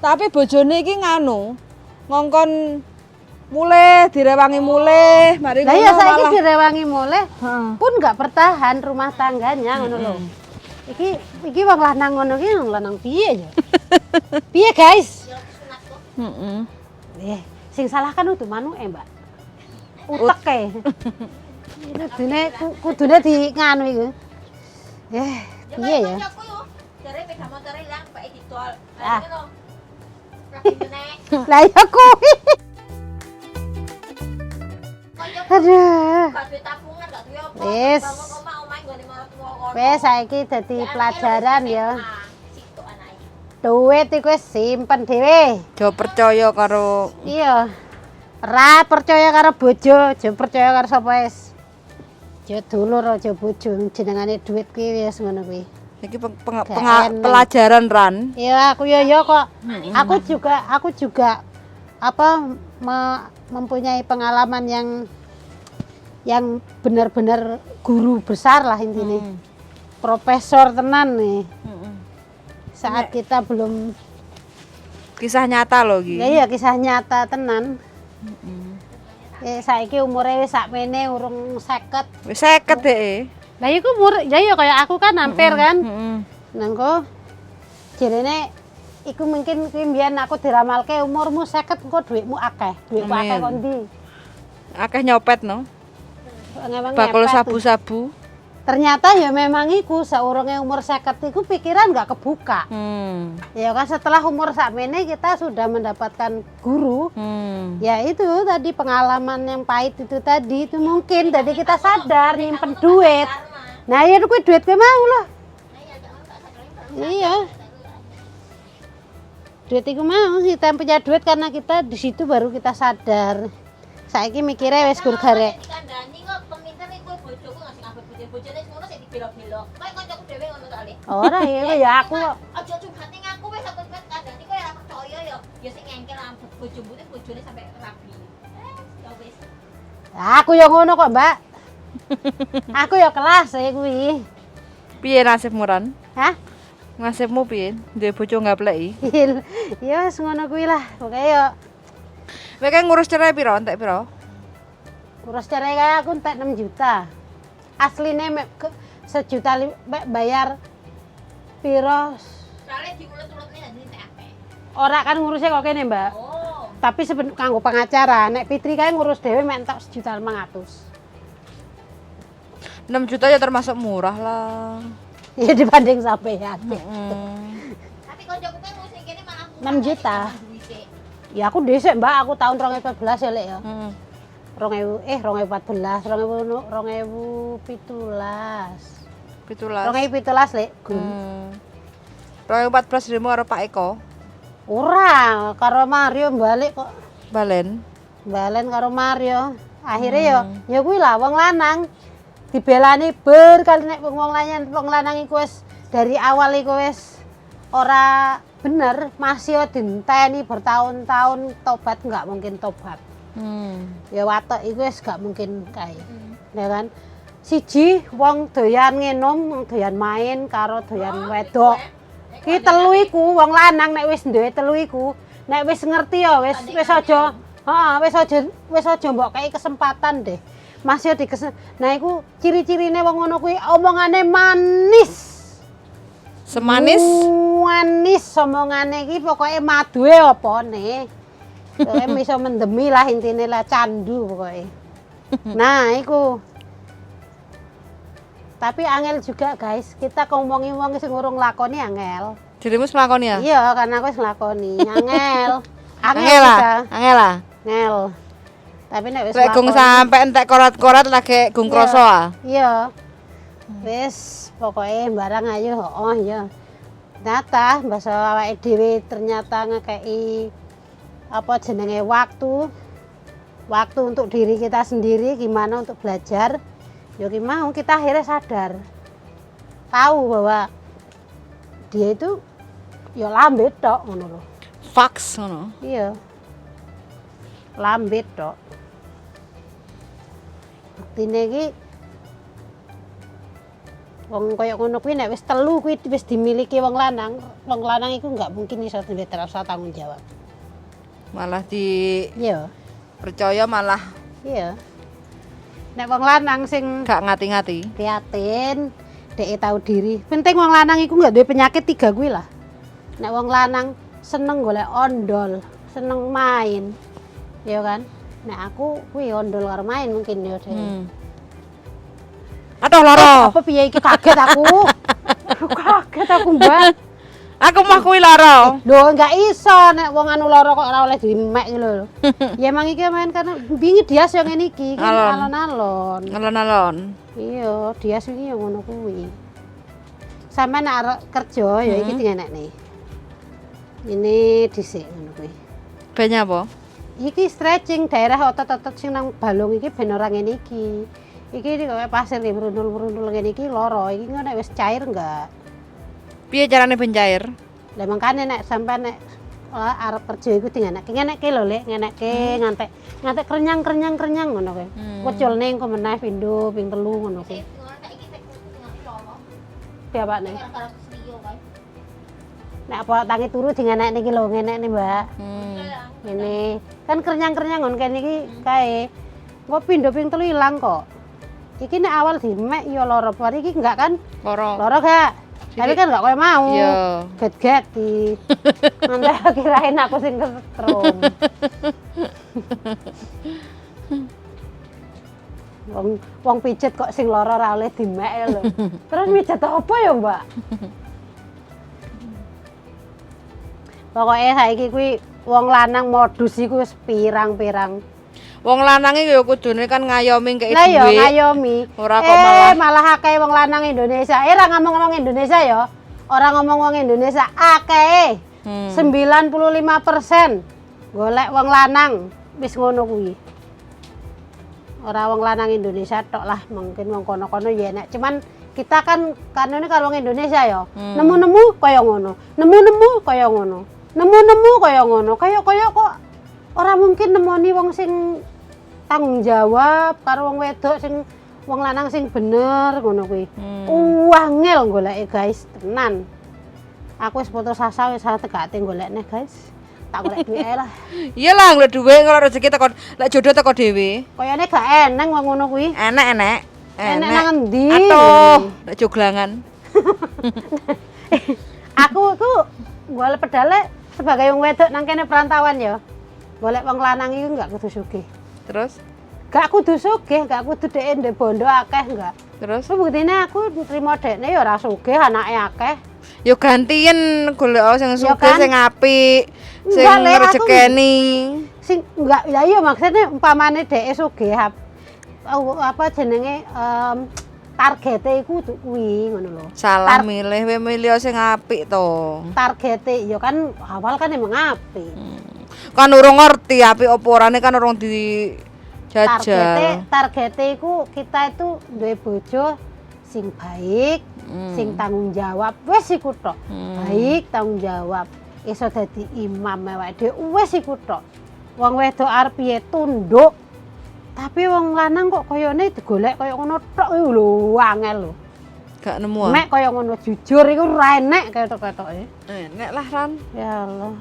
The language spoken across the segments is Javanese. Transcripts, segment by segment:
Tapi bojone iki nganu, ngongkon mulih, direwangi mulih, mari Lah ya ngono saiki malah. Direwangi mulih Heeh. pun nggak bertahan rumah tangganya ngono lho. Iki iki wong lanang ngono iki, wong lanang piye ya? Piye, guys? Heeh. Eh, sing salah kan udu manuke, Mbak. Uteke. Kudune kudune di nganu iku. Eh, piye ya? Kancaku yo, jare sepeda motore ilang, Pak, didol. Ah. Lah ngono. Rapi meneh. Lah ya kuwi. Kancaku Aduh. gak duwe tabungan, gak duwe apa. Wis. Bangun omah, omahe nggone maratuwa kono. Wes saiki dadi Ya, anake pelajaran wis ya. SMA, sitok anake. Duit iku wis simpen dhewe. Aja percaya karo Iya. Ra percaya karo bojo, aja percaya karo sapa wis. Aja dulur, aja bojo, jenengane duit kuwi wis ngono kuwi. Iki Gak eneng. pelajaran, Ran. Iya, aku yo yo kok. Aku juga apa mempunyai pengalaman yang benar-benar guru besar lah intinya. Profesor tenan nih. Saat kita belum Kisah nyata loh iki. Ya iya, kisah nyata tenan. Eh, saiki umure wis sakmene, urung 50. Wis 50 dhek. Lah iku umur ya iya, kayak aku kan hampir kan. Nangko jarene iku mungkin kuwi mbiyen aku diramalke umurmu 50 engko duitmu akeh. Duitku akeh Amin. kok ndi? Akeh nyopet no. Ngewang Bakul ngepet. sabu-sabu. Ternyata ya memang iku saurunge umur 50 iku pikiran nggak kebuka. Ya kan, setelah umur sakmene kita sudah mendapatkan guru. Ya itu tadi, pengalaman yang pahit itu tadi itu mungkin jadi kita sadar nyimpen duit. Nah ya kuwi duit kuwi mau loh. Iya. Duit itu mau, kita punya duit karena kita di situ baru kita sadar. Saiki mikirnya wis gur garek. Dikandani kok peminter iku bojoku ngasih ngabet bojo, bojone ngono sik dibelok-belok. Kayak kancaku dhewe ngono to, Ale. Ora ya ya aku kok. Aja curhat ning aku wis, aku wis kandani kok ya ora percaya ya. Ya sing ngengkel ambek bojomu itu bojone sampai rabi. Eh, ya wis. Aku ya ngono kok, Mbak. Aku ya kelas ya kuwi. Piye nasibmu, Ran? Hah? Nasibmu piye? Duwe bojo gapleki. Ya wis ngono kuwi lah. Pokoke ya Kowe kae ngurus cerai piro? Entek piro? Ngurus cerai kayak aku entek 6 juta. Asline mek sejuta mek bayar piro? Soale diulet-uletne dadi entek akeh. Ora kan ngurusnya kok kene, Mbak. Oh. Tapi kanggo pengacara, nek Fitri kae ngurus dhewe mek entek 1.500.000. 6 juta ya termasuk murah lah. Ya dibanding sampean. Tapi kancaku kan ngurus kene malah murah. 6 juta. Duwite. Ya aku dhisik, Mbak, aku tahun 2014 ya, Lek ya. 2000 eh 2014, 2000 2017. 17. 2017, Lek. Gun. 2014 dirimu karo Pak Eko. Ora, karo Mario balik kok. Balen. Balen karo Mario. Akhirnya ya ya kuwi lah, wong lanang dibelani berkali, nek wong lanang iku wis dari awal iku wis ora bener, masih yo dienteni bertahun-tahun tobat, nggak mungkin tobat. Ya watek iku wis gak mungkin kae. Ya kan? Siji wong doyan nginum, wong doyan main karo doyan wedok. Ki telu iku wong lanang nek wis duwe telu iku, nek wis ngerti ya wis wis aja, heeh, wis aja mbok kei kesempatan deh. Masih di Nah iku ciri-cirine wong ngono kuwi omongane manis. Semanis. Manis omongane iki, pokoke maduhe opone. Pokoke iso mendemi lah intine lah, candu pokoke. Nah, iku. Tapi angel juga, guys, kita ngomongi wong sing urung lakoni angel. Dirimu wis nglakoni ya? Iya, karena aku wis nglakoni. Angel. Angel Angel lah, kita. Angel lah. Angel. Tapi nek wis Lek gung nglakoni- sampe entek korat-korat lagi gung kroso ah. Iya. Wis pokoke barang ayo, oh iya. Ternyata bahasa awake dhewe ternyata ngekei apa jenenge waktu waktu untuk diri kita sendiri, gimana untuk belajar ya ki mau kita akhirnya sadar, tahu bahwa dia itu ya lambe tok ngono lho. Fax ngono. Iya, lambe tok. Buktine iki Wong koyo ngono kuwi nek wis telu kuwi wis dimiliki wong lanang iku nggak mungkin iso duwe rasa tanggung jawab. Malah di Iya, percaya malah iya. Nek wong lanang sing gak ngati-ngati. prihatin, dhek tahu diri. Penting wong lanang iku nggak duwe penyakit tiga kuwi lah. Nek wong lanang seneng golek ondol, seneng main. Ya kan? Nek aku kuwi ondol karo main mungkin ya dhek. Aduh loro. Apa piye iki, kaget aku. Kaget aku, Mbak. Aku mah kuwi loro. Lho, enggak iso nek wong anu lara kok ora oleh dimek iki lho. Ya emang iki main karena wingi Dias yang ngene iki, iki Alon. alon-alon. Alon-alon. Iya, Dias wingi ya ngono kuwi. Sampe nek arep kerja ya iki dingenekne. Ini dhisik ngono kuwi. Ben apa? Iki stretching daerah otot-otot sing nang balung iki ben ora ngene iki. Iki kaya pasir iki merundul-merundul ngene iki lara. Iki engko nek wis cair enggak. Piye carane ben cair? Lah mangkane nek sampean nek arep kerja iku dingenekke, ngenekke lho, Lek, ngenekke ngantek ngantek krenyang-krenyang krenyang ngono kuwi. Kuculne engko meneh pindho ping telu ngono kuwi. Sing ngono saiki sing tinggal loro. Piye? Gara-gara keselio kae. Nek apa tangi turu dingenekne iki lho, ngenekne, Mbak. Ngene. Kan krenyang-krenyang ngono kene iki kae. Engko pindho ping telu ilang kok. Iki nek awal dimek ya lara, bar iki enggak kan? Loro. Lara gak? Tapi kan enggak koyo mau. Iya. Get-get di. Nanti kirain aku sing kesetrum. Wong wong pijet kok sing lara ora oleh dimek ya lho. Terus mijet apa ya, Mbak? Pokoke saiki kuwi wong lanang modus iku wis pirang-pirang. Wong lanang iki ya kudune kan ngayomi kei Lah ya dhuwit. ngayomi. Ora kok malah- Malah akeh wong lanang Indonesia. Ora ngomong-ngomong Indonesia ya. Ora ngomong wong Indonesia akeh. 95% golek wong lanang wis ngono kuwi. Ora wong lanang Indonesia tok lah, mungkin wong kono-kono ya enek. Cuman kita kan karena ini kalau wong Indonesia ya, nemu-nemu kaya ngono, nemu-nemu kaya ngono, nemu-nemu kaya ngono, kaya-kaya kok ora mungkin nemoni wong sing tanggung jawab karo wong wedok sing wong lanang sing bener ngono kuwi. Uangel goleke guys, tenan. Aku wis putus asa, wis tegake golekne guys. Tak golek duit ae lah. Iyalah golek dhuwit kalau rezeki teko, lek jodoh teko dhewe. Kayane gak eneng wong ngono kuwi. Enek enek. Enek nang endi? Atuh, lek joglangan. Aku iku golek pedale sebagai wong wedok nang kene perantauan ya. Golek wong lanang iku enggak kudu sugih. Terus? Gak kudu sugih, gak kudu dhek ndek bondo akeh enggak. Terus? Terus buktine aku nrimo dekne ya ora sugih, anake akeh. Yo gantien golek sing Ya sugih, kan? sing apik, sing Enggak, Le, aku- ngrejekeni. Sing enggak ya iya maksudnya umpamane dhek sugih apa jenenge targete iku kudu kuwi ngono lho. Salah milih, kowe milih sing apik to. Targete ya kan awal kan emang apik. Kan urung ngerti apik apa orane, kan urung dijajal. Targete iku kita itu duwe bojo sing baik, sing tanggung jawab, wis iku tok. Baik, tanggung jawab, iso dadi imam awake dhewe, wis iku tok. Wong wedok arep piye tunduk. Tapi wong lanang kok koyone digolek kaya ngono tok iku lho angel lho. Gak nemu ah. Mek kaya ngono jujur iku ora enek ketok-ketoke. Enek lah Ran. Ya Allah.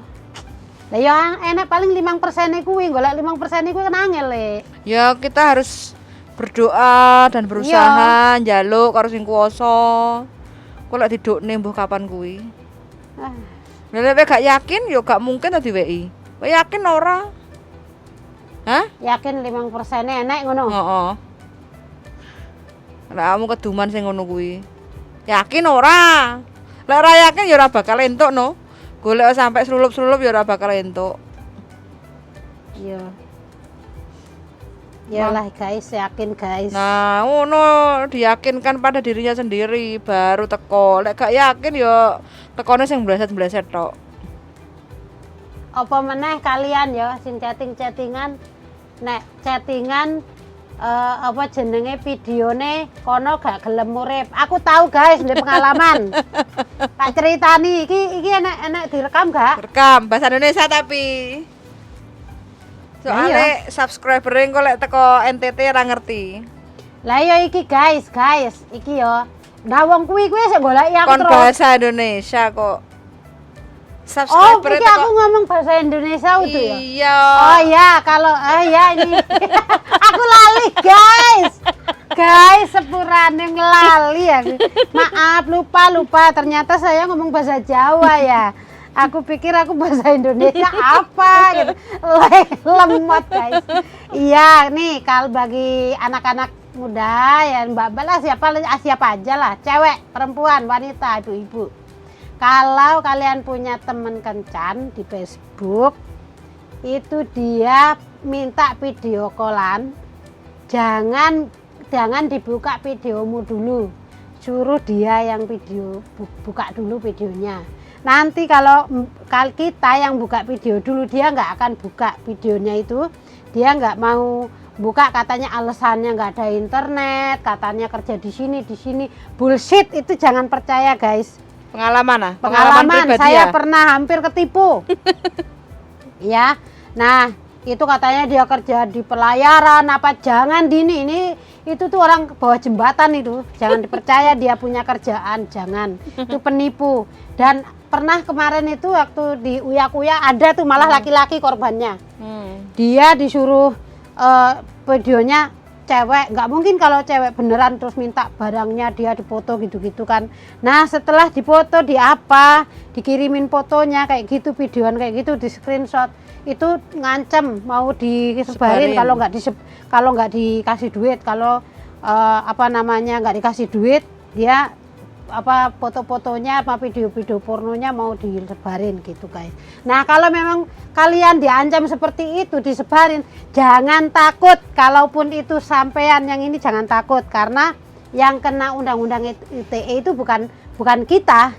Lah ya enek paling 5% kuwi, golek 5% kuwi kan angel, Le. Ya kita harus berdoa dan berusaha njaluk karo sing kuwasa. Kok lek didukne mbuh kapan kuwi. Ah. Lah lek gak yakin ya gak mungkin to diweki. Kowe yakin ora? Hah? Yakin 5% enek ngono. Heeh. Lek kamu keduman sing ngono kuwi. Yakin ora? Lek ora yakin ya ora bakal entuk no. Golek sampai selulup-selulup ya ora bakal entuk. Iya. Yalah guys, yakin guys. Nah, ngono diyakinkan pada dirinya sendiri baru teko. Lek gak yakin ya tekone sing bleset-bleset tok. Apa meneh kalian ya sing chatting-chattingan, nek chattingan apa jenenge videone kono gak gelem urip. Aku tahu guys, ndek pengalaman. Tak ceritani iki iki enek-enek direkam gak? Rekam bahasa Indonesia tapi. Soalnya subscriber engko lek teko NTT ora ngerti. Lah iya iki guys, guys, iki yo. Nah, wong kuwi kuwi sik goleki aku Kon terus. bahasa Indonesia kok. Oh, Subscriber iki aku ngomong bahasa Indonesia udah ya? Iya. Oh iya, kalau oh iya ini aku lali, guys. Guys, sepurane ngelali aku. Maaf, lupa lupa. Ternyata saya ngomong bahasa Jawa ya. Aku pikir aku bahasa Indonesia apa gitu. Lemot, guys. Iya, nih kalau bagi anak-anak muda ya, mbak-mbak lah, siapa siapa aja lah, cewek, perempuan, wanita, ibu-ibu. Kalau kalian punya temen kencan di Facebook, itu dia minta video callan, jangan jangan dibuka videomu dulu, suruh dia yang video buka dulu videonya. Nanti kalau kalau kita yang buka video dulu, dia nggak akan buka videonya itu. Dia nggak mau buka, katanya alasannya nggak ada internet, katanya kerja di sini di sini. Bullshit itu, jangan percaya, guys. Pengalaman ah? Pengalaman, pribadi saya ya? Pernah hampir ketipu ya. Nah, itu katanya dia kerja di pelayaran apa, jangan di ini itu tuh orang bawah jembatan itu, jangan dipercaya dia punya kerjaan, jangan, itu penipu. Dan pernah kemarin itu waktu di Uya-Kuya ada tuh malah laki-laki korbannya. Dia disuruh videonya cewek, nggak mungkin kalau cewek beneran, terus minta barangnya dia dipoto gitu-gitu kan. Nah, setelah dipoto di apa, dikirimin fotonya kayak gitu, videoan kayak gitu, di screenshot itu, ngancem mau disebarin Sebarin. Kalau nggak dikasih duit, kalau apa namanya, nggak dikasih duit, dia apa, foto-fotonya apa video-video pornonya mau disebarin gitu, guys. Nah, kalau memang kalian diancam seperti itu, disebarin, jangan takut. Kalaupun itu sampean yang ini, jangan takut, karena yang kena undang-undang ITE itu bukan bukan kita,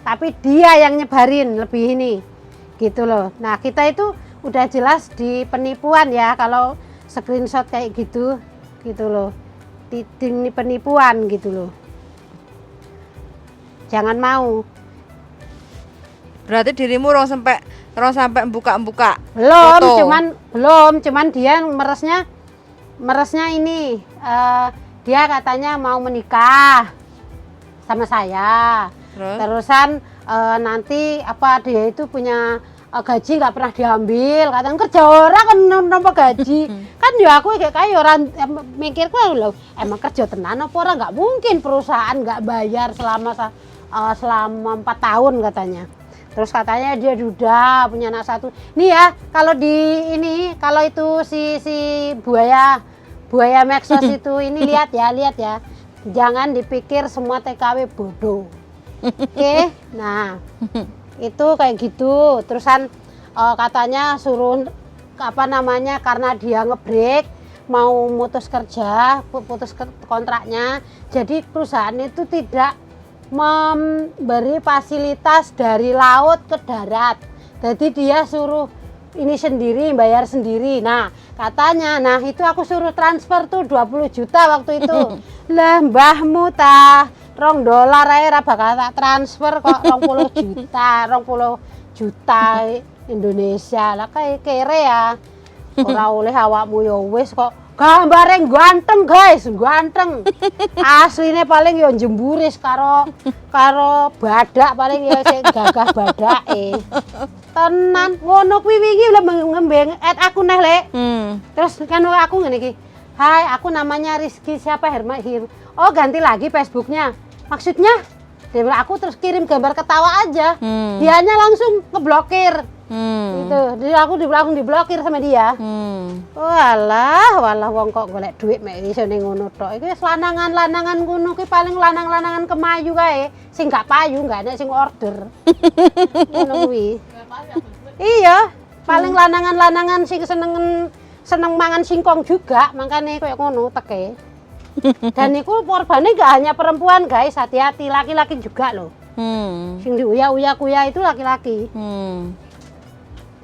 tapi dia yang nyebarin lebih ini gitu loh. Nah, kita itu udah jelas di penipuan ya kalau screenshot kayak gitu gitu loh. Di penipuan gitu loh. Jangan mau. Berarti dirimu rong sampai buka-buka Belum, foto? Cuman belum, cuman dia meresnya meresnya ini dia katanya mau menikah sama saya. Terus? Terusan nanti apa, dia itu punya gaji nggak pernah diambil, katanya kerja orang kan nampa gaji kan ya. Aku kayak kayak orang mikir loh, emang kerja tenan apa ora? Nggak mungkin perusahaan nggak bayar selama selama 4 tahun katanya. Terus katanya dia duda, punya anak satu. Nih ya, kalau di ini, kalau itu si si buaya buaya medsos itu, ini lihat ya, lihat ya, jangan dipikir semua TKW bodoh, oke? Nah, itu kayak gitu. Terusan katanya suruh apa namanya, karena dia ngebreak, mau mutus kerja, putus kontraknya, jadi perusahaan itu tidak memberi fasilitas dari laut ke darat, jadi dia suruh ini sendiri, bayar sendiri. Nah, katanya, nah itu aku suruh transfer tuh 20 juta waktu itu. Lah, mbahmu ta, 2 dolar ae ora bakal tak transfer kok 20 juta, 20 juta Indonesia lah, kayak kere ya ora oleh awakmu. Ya wis kok gambare ganteng, guys, ganteng. Asline paling ya jemburis karo karo badak, paling ya sing gagah badake. Tenan ngono kuwi wingi lho ngembeng add aku neh, Lek. Terus kan aku ngene iki. "Hai, aku namanya Rizky siapa Herma Hir." "Oh, ganti lagi Facebooknya." "Maksudnya?" Dia bilang, aku terus kirim gambar ketawa aja. Dianya langsung ngeblokir. Gitu. Jadi aku langsung diblokir sama dia. Walah, walah, wong kok golek duit mek iso ning ngono tok. Iki wis lanangan-lanangan ngono ki paling lanang-lanangan kemayu kae. Sing gak payu gak enek sing order. Ngono kuwi. Iya, paling lanangan-lanangan sing seneng seneng mangan singkong juga, makanya kayak ngono teke. Dan itu korbannya gak hanya perempuan, guys, hati-hati, laki-laki juga loh. Sing diuya-uya kuya itu laki-laki.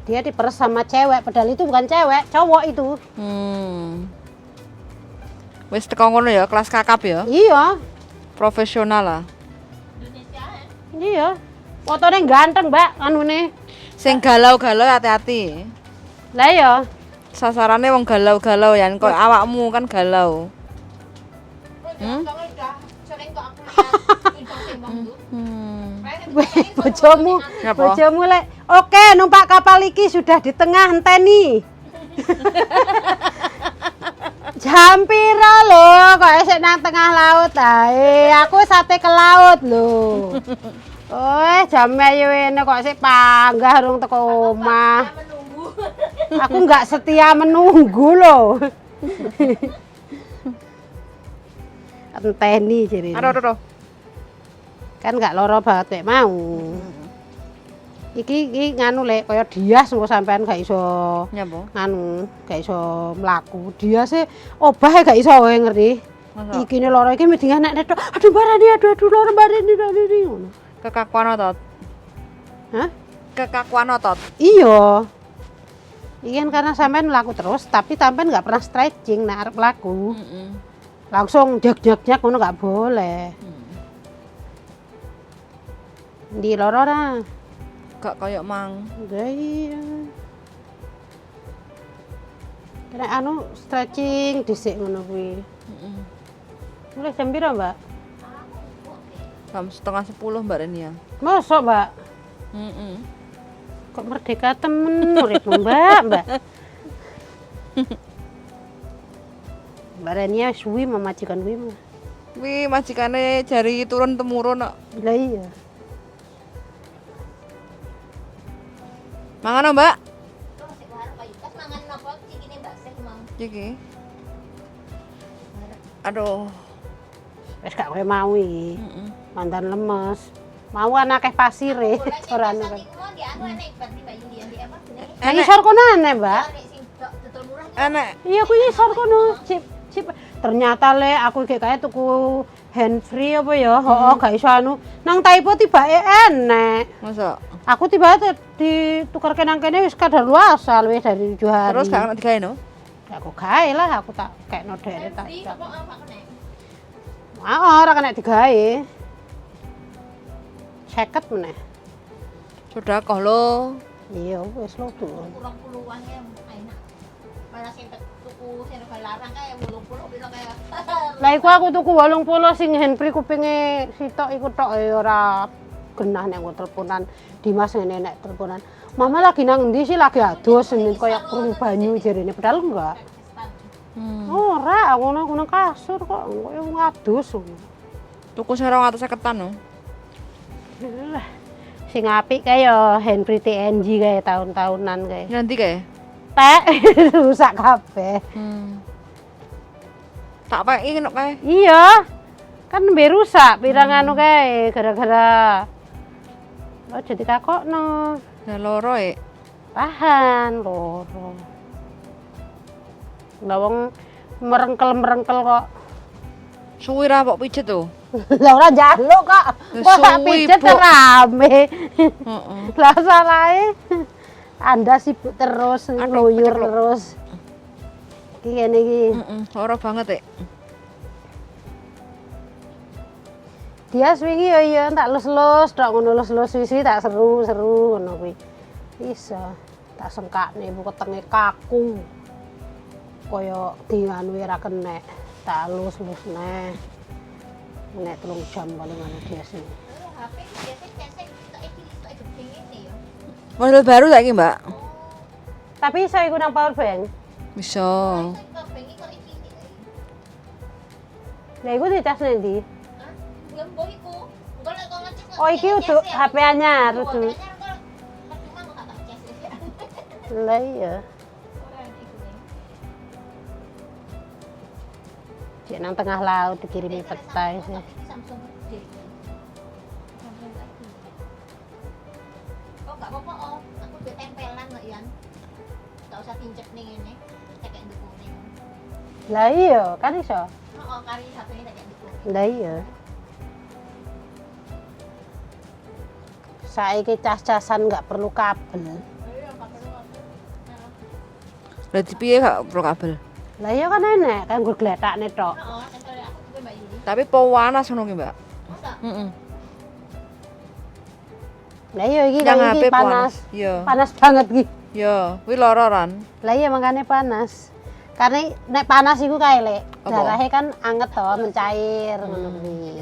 Dia diperes sama cewek, padahal itu bukan cewek, cowok itu. Wis teko ngono ya, kelas kakap ya. Iya, Profesional lah. Indonesia ya. Iya. Fotone ganteng, Mbak, anune. Sing galau-galau hati-hati. Lah ya, Sasarannya wong galau-galau ya, kok awakmu kan galau. Udah sering kok aku lihat. Bojomu, Nyapa? bojomu lek oke numpak kapal iki sudah di tengah enteni. Jam piro lho kok esek nang tengah laut ae. Aku sate ke laut lho. Oh, jam ayo ini kok sik panggah rung teko omah. Menunggu. Aku nggak setia menunggu loh. Enteni jadi. Aduh, aduh, aduh. Kan nggak loro banget nek mau. Iki iki nganu lek kaya Dias engko sampean gak iso Nyapa? nganu, gak iso mlaku. Dias e obah gak iso kowe ngerti. Masa? Iki ne loro iki mesti nek tok. Aduh barani aduh aduh loro barani barani ngono. Kekakuan otot. Hah? Kekakuan otot. Iya. Iki kan karena sampean mlaku terus, tapi sampean nggak pernah stretching nek arep mlaku. Heeh. Langsung jak-jak-jak ngono nggak boleh. Ndi loro ora? Gak koyok mang. Lah iya. Kena anu stretching dhisik ngono kuwi. Heeh. Mulai jam piro, Mbak? Jam 9.30 Mbak Renia. Mosok, Mbak? Heeh. Kok merdeka temen uripmu, Mbak, Mbak. Mbak Renia suwi memajikan kuwi. Mbak. Wih, majikane jari turun temurun kok. Lah iya. Mangan Mbak? Kok sik warung Pak Yukas mangan napa cikine Mbak Seh mau. Iki. Aduh. Wis gak kowe mau iki. Heeh. Mantan lemes. Mau kan akeh pasire, Golek ora sing anu kan. iku mau di anu enek berarti Mbak Yuli di apa jenenge? Nang isor kono aneh, Mbak. Enek sing dodol murah iki. Enek. Iya, kuwi isor kono. Cip, cip. Ternyata le aku iki kae tuku hand free apa ya? Heeh, gak iso anu. Nang Taipo tibake enek. Masa? Aku tiba ditukarke nang kene wis kadaluarsa luwih dari 7 hari. Terus gak kena digawe no? Ya aku gawe lah, aku tak kekno dhewe tak. Free apa apa kena? Ah, ora kena digawe. 50 meneh. Sedekah lho. Iya, wis lho tuh. Kurang puluhan ya enak. Malah sing tuku sing rega larang kae 80 piro kae. Lah iku aku tuku 80 sing handfree kupinge sitok iku tok ya ora genah nek nggo teleponan. Dimas ngene nek teleponan. Mama lagi nang endi sih lagi adus ngene kaya krungu banyu jarene padahal enggak. Ora, aku nang nang kasur kok koyo wong adus. Tuku sing 250-an no. Lah, sing apik kae ya handfree TNG kae tahun-tahunan kae. Nanti kae. Tek rusak kabeh. Tak peki nek kae. Iya. Kan nembe rusak pirang anu kae gara-gara oh jadi kakokno. Lah loro e. Tahan loro. Lah wong merengkel-merengkel kok. Suwi ra mbok pijet to. Lah ora njaluk kok. Lah Kok tak suwi, pijet Bu. rame. Heeh. Lah salahe Anda sibuk terus, Aduh, ngluyur keceklok. terus. Iki ngene iki. Heeh, loro banget e. Dia wingi ya iya tak lus-lus, tok ngono lus-lus suwi-suwi tak seru-seru ngono kuwi. Iso tak sengkakne ibu wetenge kaku. Kaya dianu ora kenek, tak lus-lus neh. Nek 3 jam paling anu dia sih. HP biasa cesek tok iki tok gede ngene ya. Model baru saiki, Mbak. Tapi iso iku nang power bank. Bisa. Kok bengi kok iki. Lah iku dicas ndi? Hah? Ya mbok iku. Engko lek kok ngecek Oh iki udah HP anyar udah. Percuma kok gak tak ces. Lah iya. Ora enek iku ning. Cek nang tengah laut dikirimi peta sih. Tapi iki Samsung gede. Samsung lagi. Oh, gak apa-apa, oh. Aku duwe tempelan kok, Yan. Gak usah tincep ning ngene. Tekek ndukune. Lah iya, kan iso. Heeh, kari HP-ne tekek ndukune. Lah iya. Saiki cas-casan nggak perlu kabel. Iya, gak perlu aku. Nah. Lah piye gak perlu kabel? Lah iya kan enek, kan nggo gletakne tok. Heeh, tempel aku duwe Mbak Yuli. Tapi panas ngono ki, Mbak. Masa? Heeh. Lah iya iki Yang kan iki HP panas. panas. Iya. Panas banget iki. Iya, kuwi loro ran. Lah iya makanya panas. Karena nek panas iku kae lek, Apa? darahnya kan anget to, mencair ngono kuwi.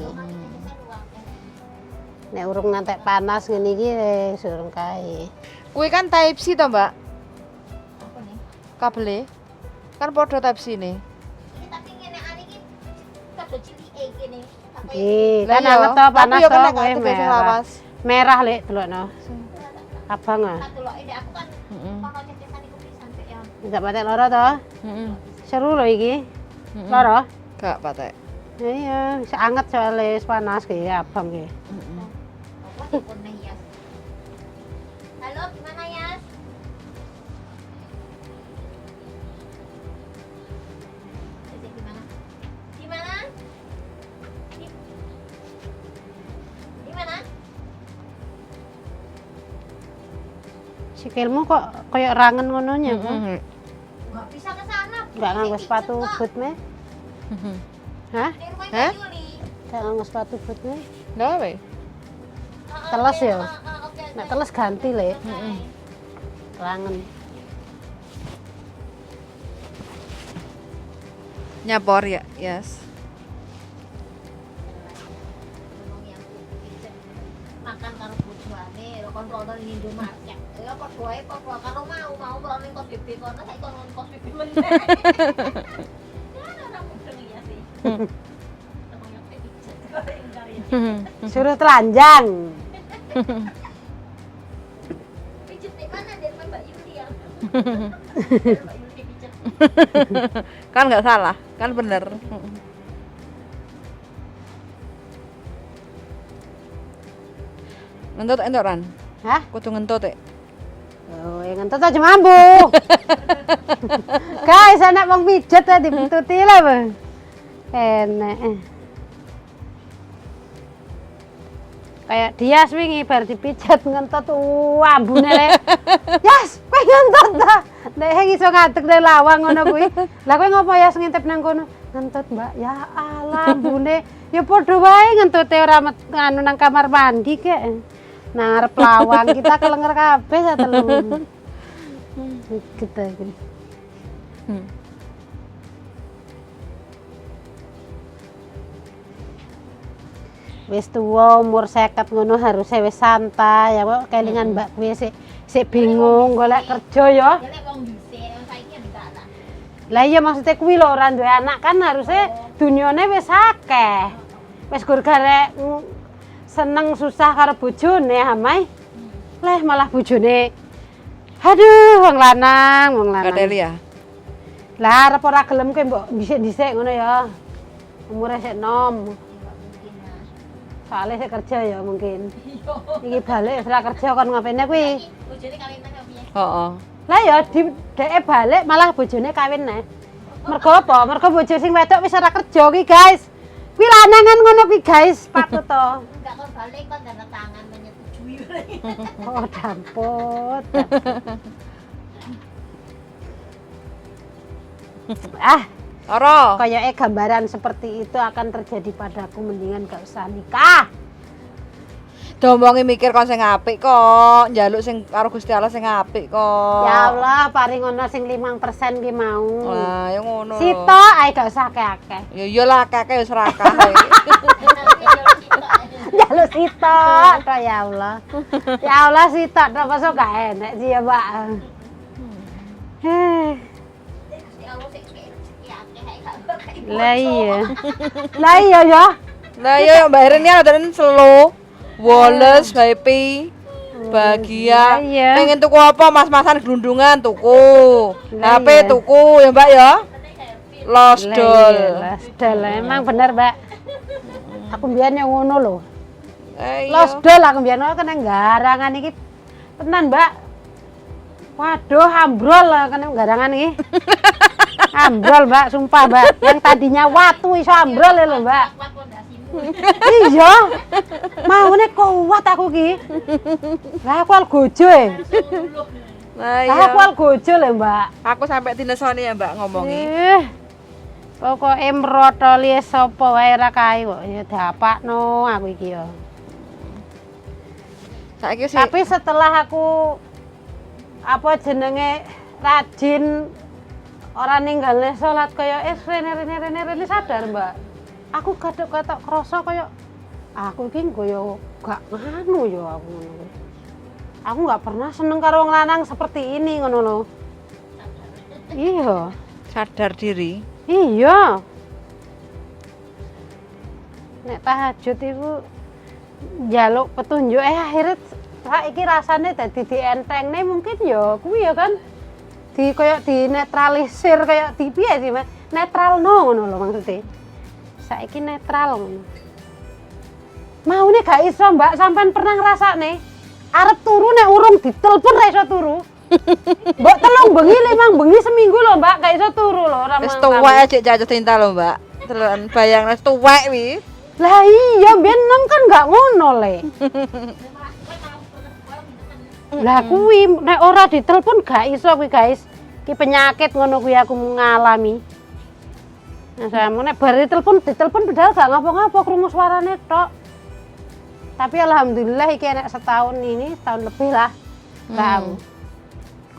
Nek urung ngantek panas ngene iki wis urung kae. Kuwi kan type C to, Mbak? Apa nih? Kabele. Kan padha type C nih. Ini tapi ngene iki padha cilike kene. Iki Lah kan iya, anget to tapi panas yo to kena kowe gak sing merah. lawas. Merah lek delokno. Abang ah. Tak deloke ndek aku kan Heeh. kono cetesan iku pisan sik ya. Enggak patek loro to? Heeh. Seru lho iki. Loro? Gak patek. Iya, wis anget soalnya wis panas ki abang ki. Heeh. Apa telepon nih Yas? Halo, gimana Yas? Jadi gimana? Gimana? Di mana? Sikilmu kok koyo rangen ngono nya, kok? Heeh. Nggak bisa ke sana. Enggak nganggo sepatu boot me? Hah? Di rumah Hah? Mbak Yuli. Enggak nganggo sepatu boot me? Lah we. Ah, Teles oke, ya? oke, Nek oke. teles ganti le, Oke. rangen. Nyapor ya, yes. Ngomong yang pijet. Makan karo bojone, lho kon rono ning Indomaret. Ya padha wae padha karo mau mau rono ning kos BB kono saiki kon rono kos BB meneh. Ya ora mudeng ya sih. Ngomong yang pijet kok enggak ya. Suruh telanjang. Pijet di mana dari rumah Mbak Yuli ya? Dari Mbak Yuli pijet. Kan nggak salah, kan bener. Ngentut entuk Ran? Hah? Kudu ngentut e. Oh, ya ngentut aja mampu. Guys, enak wong pijet ya dipentuti lah, Bang. Enak. Kayak Dias wingi bar dipijet ngentut ambune le. Yas, kowe ngentut ta? Nek iso ngadeg nang lawang ngono kuwi. Lah kowe ngopo Yas ngintip nang kono? Ngentut, Mbak. Ya Allah, ambune. Ya padha wae ngentute ora nganu nang kamar mandi kek. Nang ngarep lawang kita kelenger kabeh satelu. Gitu iki. Wis tuwa umur 50 ngono harusnya wis santai ya kok kelingan Mbak kuwi sik sik bingung golek kerja ya. Ya lek wong dhisik, wong saiki ya enggak lah. Lah iya maksudnya kuwi lho ora duwe anak kan harusnya dunyane wis akeh. Wis gur garek seneng susah karo bojone amai. Leh malah bojone aduh wong lanang, wong lanang. Gadeli ya. Lah arep ora gelem kowe mbok dhisik-dhisik ngono ya. Umure sik nom. Ya enggak mungkin lah. Soalnya sik kerja ya mungkin. Iki balik wis ora kerja kon ngapene kuwi. Saiki bojone kawin nang piye? Heeh. Lah ya di dheke balik malah bojone kawin neh. Mergo apa? Mergo bojo sing wedok wis ora kerja ki, guys. Kuwi lanangan ngono kuwi, guys. Patut to. Enggak kon balik kon tanda tangan menyetujui. Oh, damput. Ah, Ora. kayaknya gambaran seperti itu akan terjadi padaku, mendingan gak usah nikah. Diomongi mikir kon sing apik kok, njaluk sing karo Gusti Allah sing apik kok. Ya Allah, paring ono sing 5% ki mau. Lah, ya ngono. Sitok ae gak usah akeh-akeh. Ya iyalah kakek wis serakah. Jaluk sitok tok ya Allah. Ya Allah sitok tok masa gak enek sih ya, Mbak. Heh. Gusti Allah sing kei rezeki akeh ae gak bakal Lah iya. Lah iya ya. Lah iya Mbak Erin ya ada slow, woles, happy, bahagia. Lah iya. Pengen tuku apa mas-masan gelundungan tuku. Lah HP iya. tuku ya Mbak ya. Los Lah dol. iya, Los dol. Emang bener, Mbak. Aku mbiyen yang ngono lho. Eh, iya. Los dol aku mbiyen kena garangan iki. Tenan, Mbak. Waduh, ambrol lah kena garangan iki. Ambrol, Mbak, sumpah, Mbak. Yang tadinya watu iso ambrol lho, Mbak. Kuat pondasimu. Iya. Maune kuat aku ki. Lah aku algojo e. Lah Lah iya. aku algojo lho, Mbak. Aku sampai dinesoni ya Mbak ngomongi. Eh. Pokoke mrotoli sapa wae ra kae kok ya dapakno aku iki ya. Saiki sih Tapi setelah aku apa jenenge rajin ora ninggalne salat kaya rene rene rene rene sadar, Mbak. Aku gathuk-gathuk krasa kaya Aku iki nggo gak nganu ya aku ngono kuwi. Aku nggak pernah seneng karo wong lanang seperti ini ngono lho. Iya. Sadar diri. Iya. Nek tahajud iku njaluk petunjuk akhirnya saiki rasane dadi dientengne mungkin ya kuwi ya kan. Di koyo dinetralisir kayak di piye sih, Mas? Netralno ngono lho maksudnya. Saiki netral ngono. Maune gak iso, Mbak, sampean pernah ngrasakne? Arep turu nek urung ditelepon ra iso turu. Mbok 3 bengi 5 bengi seminggu lho, Mbak, gak iso turu lho ora Wis mang- tuwek aja jatuh cinta lho, Mbak. Telan bayang wis tuwek wi. Lah iya, biyen nem kan gak ngono le. Lah kuwi nek ora ditelepon gak iso kuwi, guys. Ki penyakit ngono kuwi aku ngalami. Nah, saya nek bar ditelepon padahal gak ngapa-ngapa krungu suarane tok. Tapi alhamdulillah iki enek setahun ini, setahun lebih lah. Gak aku.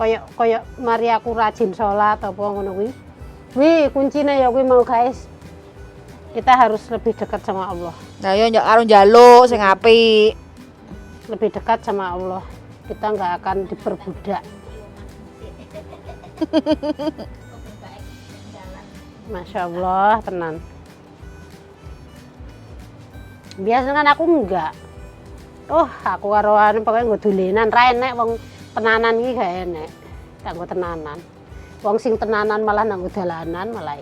Koyok koyok mari aku rajin sholat apa ngono kuwi. Wih, kuncine ya kuwi mau guys. Kita harus lebih dekat sama Allah. Lah yo njak karo njaluk sing apik. Lebih dekat sama Allah. Kita nggak akan diperbudak. Masya Allah, tenan. Biasanya kan aku enggak. Oh, aku karo anu pokoke nggo dolenan, ra enek wong tenanan iki gak enek. Kanggo tenanan. Wong sing tenanan malah nang dalanan malah.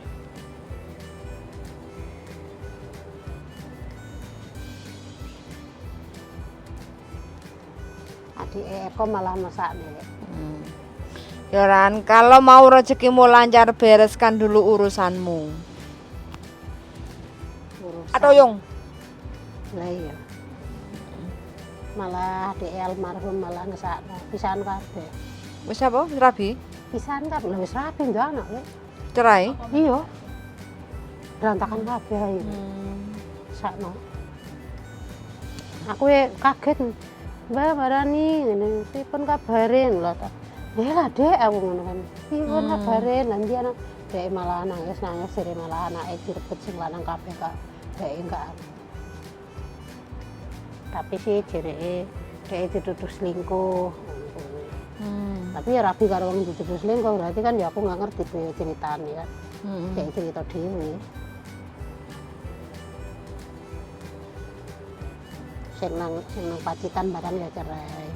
Adik Eko malah masak nih. Ya Ran, kalau mau rezekimu lancar bereskan dulu urusanmu. Urusan. Atau yung Lah iya. Malah adik almarhum malah ngesakno pisahan kabeh. wis apa? Wis rabi? Pisahan kabeh. Lah wis rapi nduk anak lek. Cerai? Iya. Berantakan kabeh ayo. Sakno. Aku ya kaget. Mbak marani ngene, pripun kabare lho ta. Ya lah Dek aku ngono kan. Pripun kabare lah ndi anak Dek malah nangis-nangis jere malah anake direbut sing lanang kabeh kak. Dek enggak. Tapi sih jereke dek dituduh selingkuh. Tapi ya rabi karo wong dituduh selingkuh berarti kan ya aku nggak ngerti piye ceritane kan. Dek cerita dhewe. Sing nang Pacitan barang ya cerai.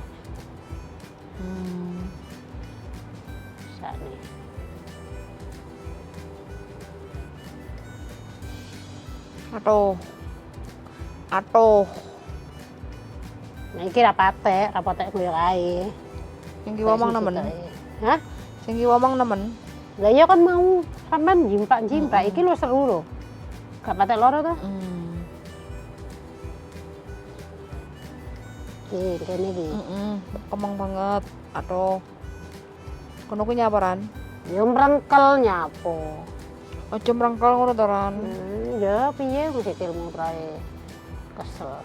Sakne. Aduh. Aduh. Nah iki ra patek koyo kae. Sing ki ngomong nemen. Hah? Sing ki ngomong nemen. Lah iya kan mau sampean jimpak-jimpak iki lho seru lho. Gak patek loro to? Iki kene iki. Kemeng banget. Aduh. Kono kuwi nyapa Ran? Ya mrengkel nyapo. Aja mrengkel ngono to Ran. Ya piye mesti ilmu prae. Kesel.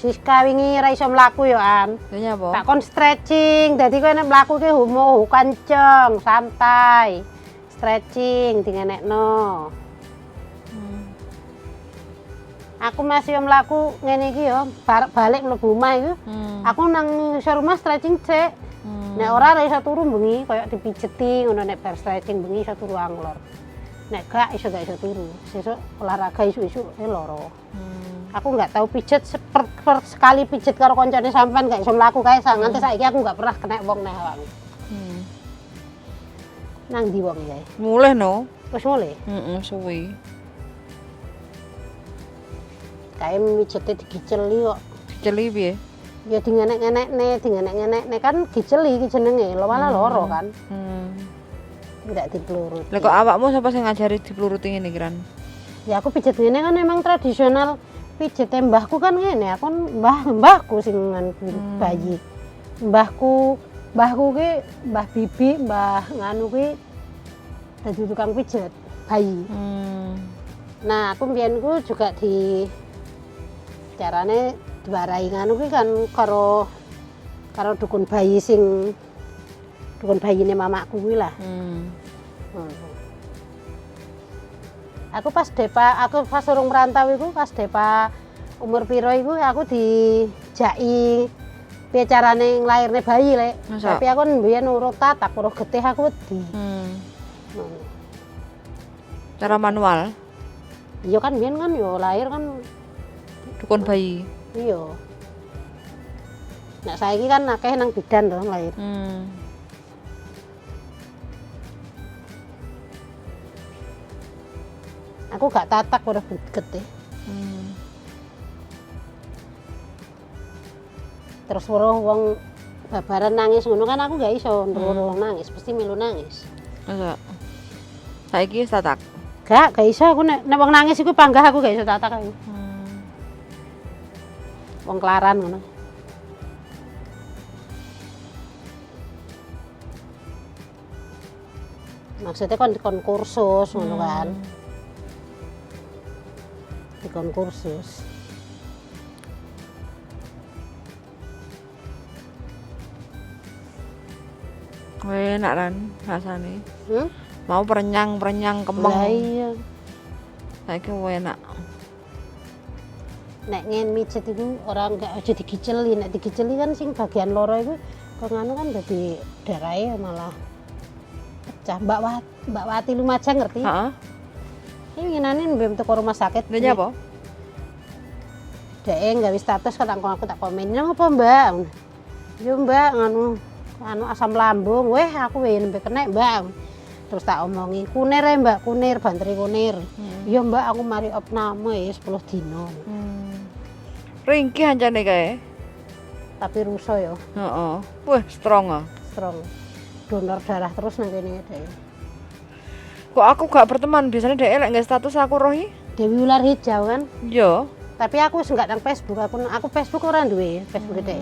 Siska wingi ra iso mlaku ya An. Lha nyapa? Tak kon stretching, dadi kowe nek mlaku ki homo kanceng, santai. Stretching dingenekno. Aku masih mlaku ngene iki ya, balik mlebu omah iku. Aku nang ngisor rumah stretching cek. Nek ora iso turu bengi, koyo dipijeti ngono nek bar stretching bengi iso turu anglor. Nek gak iso gak iso turu. Sesuk olahraga isuk-isuk loro. Aku nggak tahu pijet sekali pijet karo koncone sampean gak iso mlaku kae nganti saiki aku nggak pernah kena wong neh awakmu. Nang ndi wong kae? Mulih no. Wis mulih? Heeh, suwi. Kae mijete digiceli kok. Diceli piye? Ya dingenek-ngenekne, dingenek-ngenekne kan diceli iki jenenge, lho malah loro kan. Ndak dipluruti. Lah kok awakmu sapa sing ngajari dipluruti ngene iki Ran? Ya aku pijet ngene kan emang tradisional pijete mbahku kan ngene, aku mbahku sing bayi. Mbahku ki mbah bibi, mbah nganu ki dadi tukang pijet bayi. Nah, aku mbiyen ku juga di carane diwarai nganu ki kan karo dukun bayi sing dukun bayine mamakku kuwi lah. Aku pas Depa, aku pas urung merantau iku pas Depa umur piro iku aku dijaki piye carane nglairne bayi, Lek. Masa? Tapi aku mbiyen urung tatak, urung getih aku wedi. Ngono. Cara manual, Iya kan biyen kan yo lahir kan dukun bayi. iya. Nek saiki kan akeh nang bidan to lahir. Aku gak tatak urung getih. Terus weruh wong babaran nangis ngono kan aku gak iso weruh wong nangis, pasti melu nangis. Masa? Saiki wis tatak. Gak iso aku nek wong nangis iku panggah aku gak iso tatak aku. Wong kelaran ngono. Maksudnya kon kon kursus ngono kan. Dikon kursus. Enak kan rasane. Mau perenyang-perenyang kemeng. Lah iya. Saiki enak. Nek ngen mijet iku ora gak aja digiceli, nek digiceli kan sing bagian loro iku kok nganu kan dadi darahe malah pecah. Mbak Wati Lumajang ngerti? Heeh. Ini winginane mbem teko rumah sakit. Lha nyapa? Dhek gawe status kan aku tak komen. Nang apa, Mbak? Yo, Mbak, nganu anu asam lambung. Weh, aku weh nembe kenek, Mbak. Terus tak omongi, kunir ya, Mbak, kunir, banteri kunir. Iya, Mbak, aku mari opname ya 10 dino. Ringkih ancane kae. Tapi rusuh ya, Heeh. Wah, strong ah. strong. Donor darah terus nang kene dhek. Kok aku gak berteman, biasanya dhek lek nggak status aku rohi. Dewi Ular Hijau kan. Iya. Tapi aku wis enggak nang Facebook, aku Facebook ora duwe, Facebook dhek.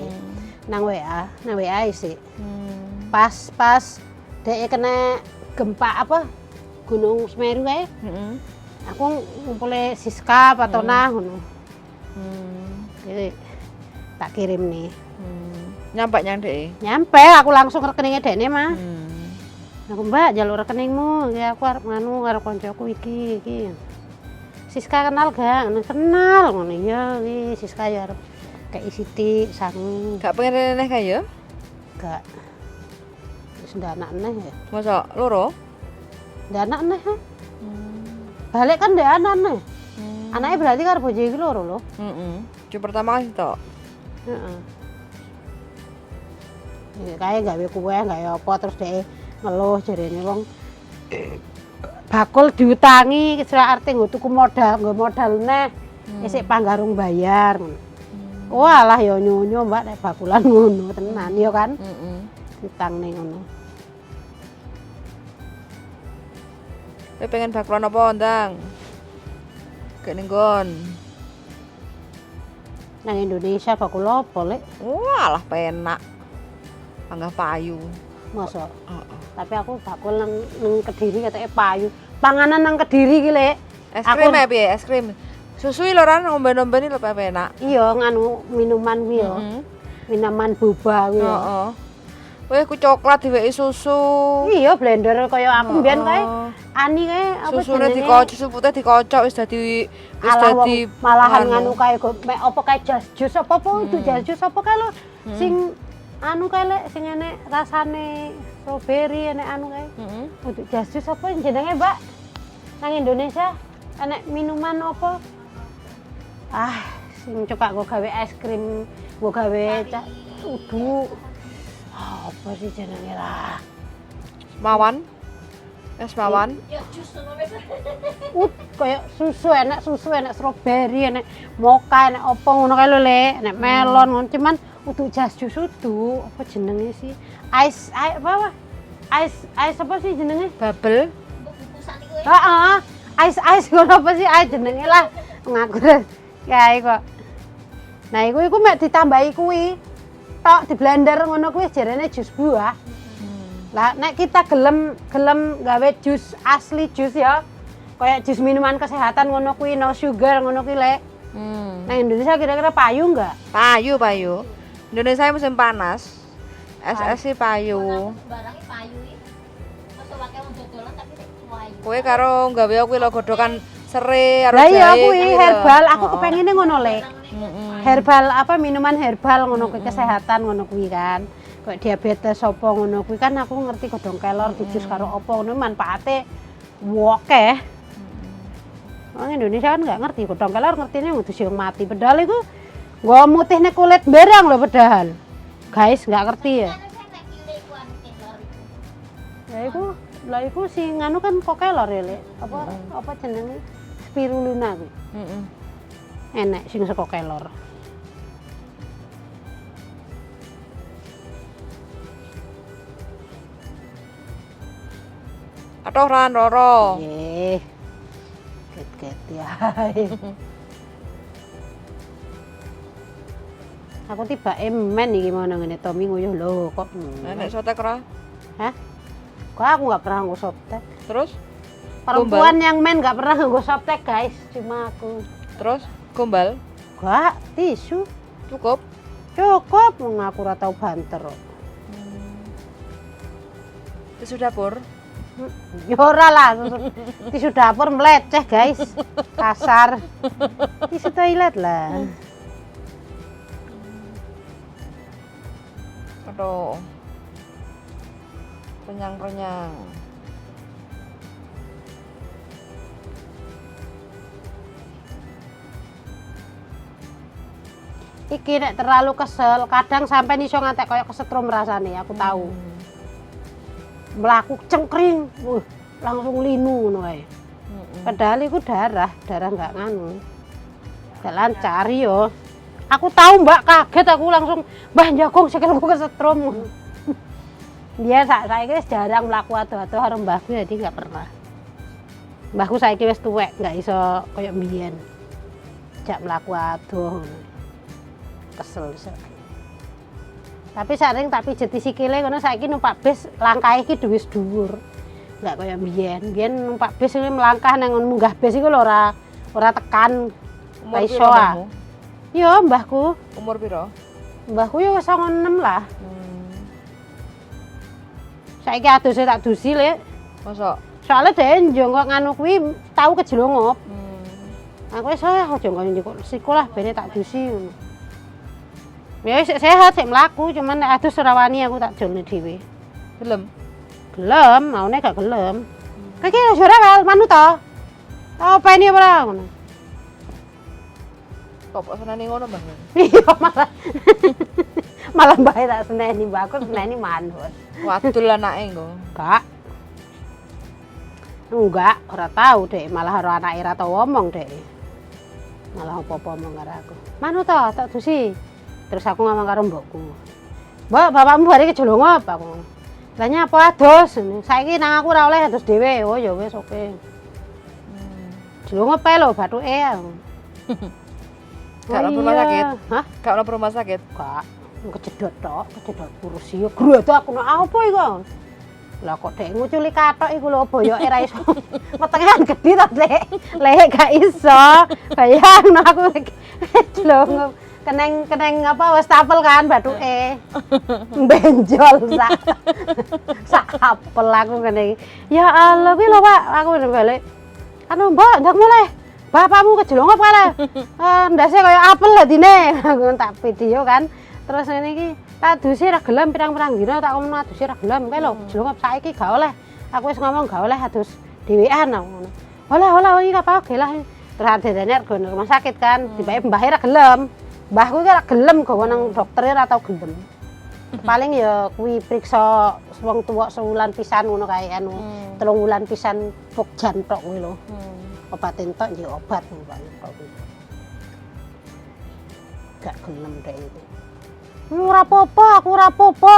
Nang WA, nang WA isi. Pas dhek kena gempa apa? Gunung Semeru kae. Aku ngumpule Siska Patona ngono. Jadi tak kirim nih. Nyampe nyang dhek. Nyampe aku langsung rekeningnya dekne mah. Aku Mbak jalur rekeningmu, ya aku arep nganu karo koncoku iki iki. Siska kenal gak? Ngono, kenal ngono ya iki Siska ya arep kei sithik sangu. Gak pengen reneh kae ya? Gak. Wis ndak anak neh ya. Masa loro? Ndak anak neh. Ha? Balik kan ndak anak neh. Anaknya berarti karo bojo iki loro lho. Heeh. Cucu pertama kan sitok. Heeh. Ya kae gawe kue, gawe apa terus dhek ngeluh jarene wong bakul diutangi kira arte nggo tuku modal, nggo modal neh. Isik panggarung bayar ngono. Walah ya nyonyo Mbak nek bakulan ngono tenan ya kan. Diutangne ngono. Kowe pengen bakulan apa, Ndang? Gak ning nggon. Nang Indonesia bakul apa, Lek? Walah penak. Panggah payu. Mosok. Heeh. Tapi aku bakul nang Kediri ketoke payu. Panganan nang Kediri ki, Lek. Es krim ya piye? Es krim. Susu lho ran ngombe-ngombe lho penak. Iya nganu minuman kuwi ya. Minuman boba kuwi ya. Heeh. Weh ku coklat diweki susu. Iya blender kaya aku mbiyen kae. Ani kae apa Susune jenenge? dikocok, susu putih dikocok wis dadi wis Alah wong dadi malahan nganu kae kok mek apa kae jas jus apa apa itu jas jus apa kae lho sing anu kae lek sing enek rasane strawberry enek anu kae. Untuk jas jus apa jenenge, Mbak? Nang Indonesia enek minuman apa? Ah, sing coba nggo gawe es krim, nggo gawe udu. Apa sih jenenge lah? Mawan. Es mawan. Ya jus ngono wis. Kayak susu, enek strawberry, enek mocha, enek apa ngono kae lho, Lek, enek melon ngono. Cuman udu jas jus udu, apa jenenge sih? Ice, ice apa? Ice, ice apa sih jenenge? Bubble. Mbok bukusan iku ya. Heeh. Ice ice ngono apa sih ice jenenge lah. Ngaku kae kok. Nah, iku mek ditambahi kuwi. Tok di blender ngono kuwi jarene jus buah. Lah nek kita gelem gawe jus asli jus ya. Kayak jus minuman kesehatan ngono kuwi no sugar ngono kuwi Lek. Nah Indonesia kira-kira payu enggak? Payu, payu. Indonesia musim panas. Es sih payu. Barange payu iki. Mosok akeh wong dodolan tapi sik payu. Kowe karo gawe kuwi lho godhokan Sere karo Lah iya jahe kuwi lho. herbal, aku Heeh. kepengine ngono lek. Herbal apa minuman herbal ngono kuwi kesehatan ngono kuwi kan. Kayak diabetes apa ngono kuwi kan aku ngerti godhong kelor dijus karo apa ngono manfaate wokeh. Wong Indonesia kan nggak ngerti godhong kelor ngertine ngudusi wong mati. Padahal iku nggo mutihne kulit barang lho padahal. Guys, nggak ngerti ya. Ya iku, lah iku sing nganu kan kok kelor ya, Lek. Apa apa jenenge? Spirulina kuwi. Heeh. Enek sing saka kelor. Atau ran roro. Nggih. Ket-ket ya. Aku tiba men iki mau nang ngene Tommy nguyuh lho kok. Nek sotek ora? Hah? Kok aku nggak pernah nggo softtek. Terus? Perempuan yang men nggak pernah nggo softtek, guys. Cuma aku. Terus gombal Gak, tisu. cukup. Cukup wong aku ora tau banter kok. Tisu dapur. Ya ora lah, tisu dapur meleceh, guys. Kasar. Tisu toilet lah. Aduh. Renyang-renyang. Iki nek terlalu kesel, kadang sampai iso ngantek koyo kesetrum rasane, aku tahu. Mlaku cengkring, wuh, langsung linu ngono kae. Padahal iku darah, darah nggak nganu. Nggak lancar yo. Aku tahu Mbak, kaget aku langsung, Mbah jagong sikilku kesetrum. Dia saiki wis jarang mlaku ado-ado karo mbahku jadi nggak pernah. Mbahku saiki wis tuwek, nggak iso koyo mbiyen. Jak mlaku adoh ngono. Kesel iso. Tapi sering tak pijeti sikile ngono saiki numpak bis langkahe iki wis dhuwur. Nggak koyo mbiyen. Mbiyen numpak bis iki melangkah nang ngono munggah bis iku lho ora tekan. Umur Ra iso piro ah. mbahmu? Yo mbahku. Umur piro? Mbahku yo wis 96 lah. Saiki aduse tak dusi, Lek. Mosok? Soale dhek njongkok nganu kuwi tau kejelongup. Aku wis ah aja njongkok siku lah bene tak dusi ngono. Ya wis sehat sik mlaku, cuman nek adus ora wani aku tak jolne dhewe. Gelem? Gelem, maune gak gelem. Kowe iki aja rewel, manut to. Openi apa ora ngono. Kok kok seneni ngono, Mbah? Iya malah. Malah mbae tak seneni, Mbak. Aku seneni manut. Wadul anake engko. Enggak. Enggak, ora tau dek, malah karo anake ora tau omong dek. Malah apa-apa omong karo aku. Manut to, tak dusi. Terus aku ngomong karo mbokku. Mbok, bapakmu bare kejelongop aku. Lah nyapa adus? Saiki nang aku ora oleh adus dhewe. Oh ya wis oke. Jelongop ae lho bathuke aku. Gak mlebu rumah sakit? Hah? Gak mlebu rumah sakit? Gak. Kejedot tok, kejedot kursi. Grodak aku nak apa iku? Lah kok dek nguculi kathok iku lho boyoke ra iso. Wetenge kan gedhi to, Dek. Lek gak iso. Bayangno aku jelongop. Keneng-keneng apa wastafel kan bathuke. Benjol sak apel aku ngene iki. Ya Allah kuwi lho Pak, aku balik. Anu Mbok, ndak mulai. Bapakmu kejelongop kae. Ndase kaya apel dadine. Aku tak video kan. Terus ngene iki tak dusi ra gelem pirang-pirang dina tak ngomong adusi ra gelem kae lho kejelongop saiki gak oleh. Aku wis ngomong gak oleh adus dhewean aku ngono. Olah olah iki apa oke lah. Terus adene rego nang rumah sakit kan, tibake mbahe ra gelem. Mbahku iki ora gelem gawa nang dokter ora tau gelem. Paling ya kuwi priksa wong tuwa sewulan pisan ngono kae anu. 3 wulan pisan pokjan tok kuwi lho. Obat entok nggih obat paling tok kuwi. Gak gelem dek itu. Ora apa-apa, aku ora apa-apa.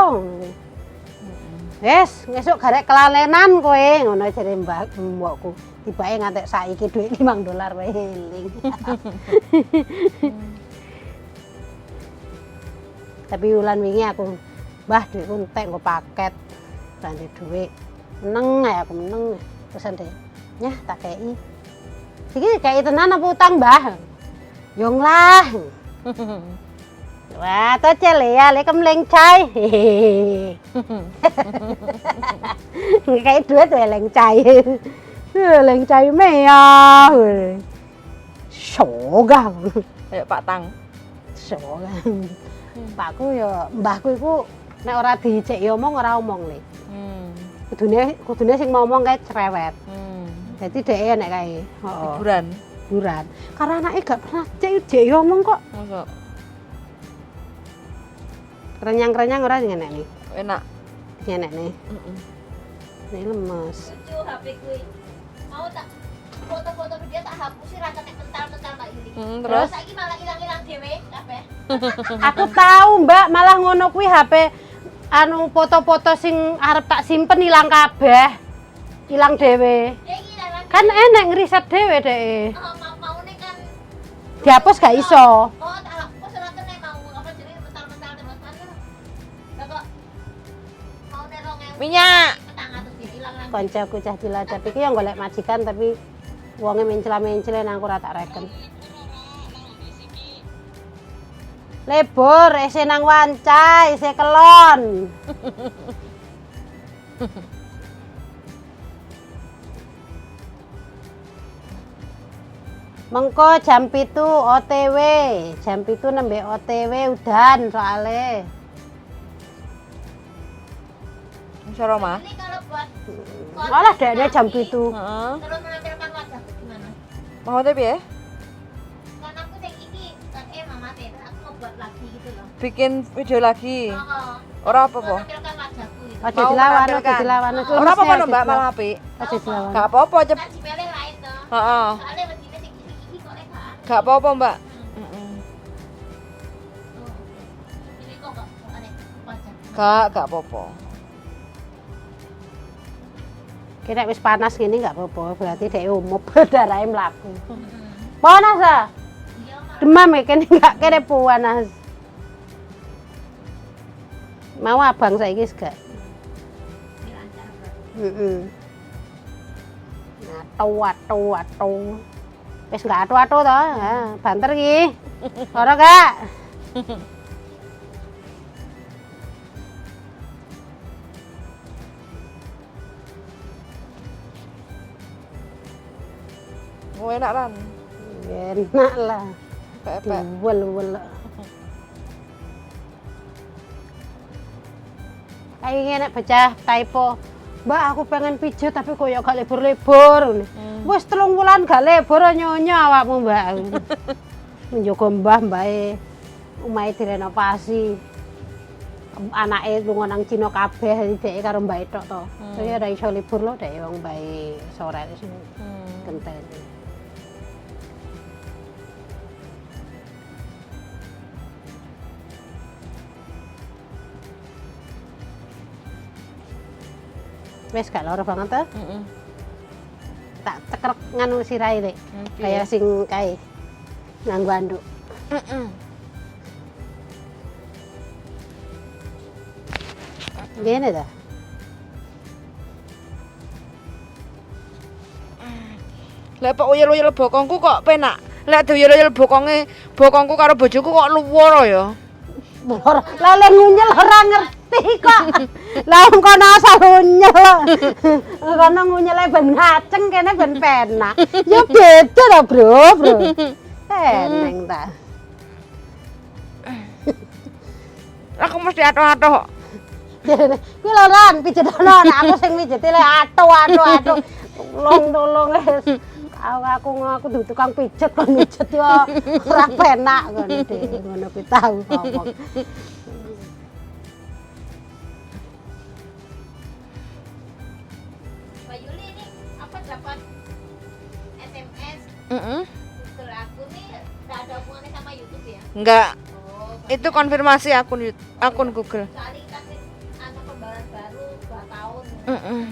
Wes, ngesuk garek kelalenan kowe ngono jare mbah mbokku. Tibake ngantek saiki dhuwit $5 wae eling. Tapi wulan wingi aku, Mbah dhuwitku entek nggo paket. Ra ndek dhuwit. Meneng ae aku meneng. Terus ndek, nyah tak kei. Iki kei tenan apa utang, Mbah? Yo lah. Wah, to cele ya, lek kemleng cai. Ngekei dhuwit wae leng cai. 靓仔咩啊？傻噶， Kayak Pak Tang.傻噶。Pakku ya, mbahku iku nek ora dicek ya omong ora omong le. Kudune kudune sing ngomong kae cerewet. Dadi dhek nek kae. Heeh. Hiburan. Hiburan. Karena anaknya gak pernah cek cek ya omong kok. Masa Kerenyang-kerenyang ora ngenekne. enak. Ngenekne. Heeh. Ini lemes. Lucu HP kuwi. Mau tak foto-foto video tak hapusi ra kena mental-mental Mbak Yuli. Terus Saiki malah ilang-ilang dhewe kabeh. Aku tahu Mbak, malah ngono kuwi HP anu foto-foto sing arep tak simpen ilang kabeh. Ilang dhewe. Ya iki ilang. Kan enek ngriset dhewe dhek. Oh, mau maune kan Dihapus gak iso. Oh, tak hapus ora kena mau apa jenenge mental-mental terus kan. Lah kok maune 2000. Minyak. 400 ya ilang-ilang. Koncoku cah Cilacap iki yang golek majikan tapi wonge mencla-mencle nang aku ora tak reken. Lebur, isih nang wanca, isih kelon. Mengko jam 7 OTW, jam 7 nembe OTW udan soale. Cara mah. Ini kalau buat Malah dekne jam 7. Heeh. Terus menampilkan wajahku gimana? Mau te piye? Kan aku sing iki kan mama teh terus aku mau buat lagi gitu loh. Bikin video lagi. Oh, Ora apa-apa. menampilkan wajahku gitu. Aja Mau dilawan, aja menampilkan. dilawan. Ora apa-apa no, Mbak, malah apik. Aja dilawan. Gak apa-apa, cep. Kan Gmail lain toh. Heeh. Soalnya wedine sing iki iki kok lek gak. Gak apa-apa, Mbak. Heeh. Oh, ini kok gak aneh wajah. Gak apa-apa. Kira wis panas gini nggak apa-apa, berarti dhek umup darahe mlaku. Panas ah. Iya, malah Demam ya kene nggak kene panas. Mau abang saiki wis gak? lancar berarti. Heeh. Atu atu atu. Wis gak atu-atu to, ha, banter iki. Ora gak? Oh, enak lan. Enak lah. Pepek. Diwel-wel. Kayak nek bocah typo. Mbak aku pengen pijet tapi kok ya gak libur-libur. Wis 3 wulan gak libur nyonya awakmu, Mbak. Menjogo mbah mbae omahe direnovasi. Anake lunga nang Cina kabeh dadi dheke karo mbae tok to. Saya ora iso libur lho dheke wong mbae sore sing genteni. Wis gak lara banget to? Heeh. Tak cekrek nganu sirahe rek. Kayak sing kae. Nganggo anduk. Heeh. Ngene ta? Lek kok uyel-uyel bokongku kok penak. Lek diuyel-uyel bokonge, bokongku karo bojoku kok luwara ya. Ora, lah lek ngunyel ora ngerti kok. Lah wong kono asal ngunyel. Kono ngunyele ben ngaceng kene ben penak. Ya beda ta, Bro, Bro. Eneng ta. Aku mesti atoh-atoh. Kuwi lho Ran, pijetono nek aku sing mijeti le atuh atuh atuh. Tulung tulung wis. Aku dudu tukang pijet kon mijet yo ora penak ngono dhewe ngono kuwi tau ngomong. Mbak Yuli ini apa dapat SMS Heeh. Google aku nih nggak ada hubungannya sama YouTube ya? Enggak, Oh, itu konfirmasi akun Google. soalnya kita sih anu pembayaran baru 2 tahun. Heeh.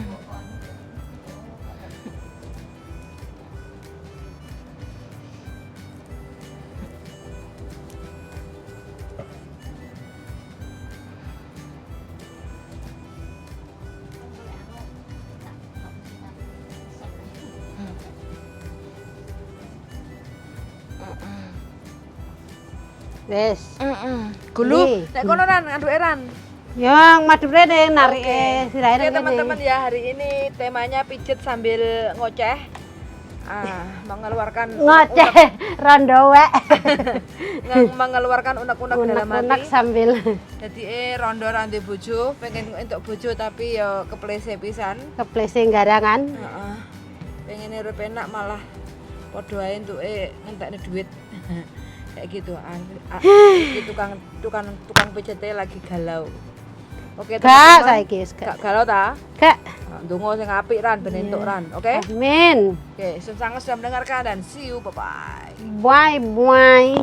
Wis. Heeh. Gulu, Nih. nek kono Ran, anduke Ran. Ya madhep rene narike sirahe Oke rene. Teman-teman ya, hari ini temanya pijet sambil ngoceh. Ah, mengeluarkan Ngoceh rondo wek. Mengeluarkan unek-unek dalam Unek-unek hati. sambil Jadi rondo ra nduwe bojo, pengen entuk bojo tapi ya keplese pisan. Keplese garangan. Heeh. Pengen urip enak malah padha ae entuke ngentekne duit. Kayak gitu. Ah, ah, iki tukang tukang tukang pijete lagi galau. Oke, Gak teman-teman. saiki wis gak. Gak galau ta? Gak. Nah, ndonga sing apik, Ran, ben entuk, Ran. Oke? Amin. Oke, sangat sudah mendengarkan dan see you. Bye bye. Bye bye.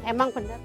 Emang bener.